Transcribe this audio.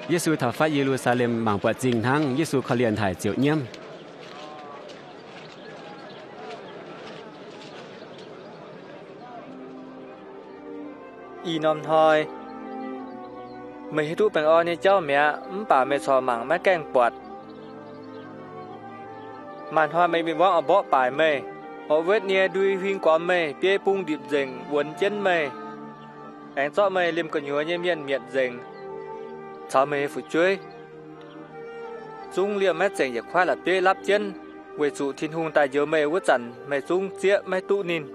Yesu taux fatv Ye^lu^saa^lem mangc buatc zingh hnangv, Yesu korv-lienh haic ziouc nyiemv. Ih norm hnoi meih hiuv duqv baengh orn nyei jauv mi'aqv, mv baac meih corc mangc maiv gaengh buatc. Maaih hnoi meih mienh muangv oix mborqv baaic meih, oix wetv nie ndui huing gormx meih, biei bung ndipc nzengc wuonx jienv meih, aengx zorqv meih liemh gu'nyuoz nyei mienh mietc nzengc, caux meih nyei fu'jueiv zungv liemh maiv zengc yietc kuaaiv la'bieiv lapv jienv, weic zuqc Tin-Hungh daaih njoux meih wuov zanc meih zungv zieqv maiv duqv ninh.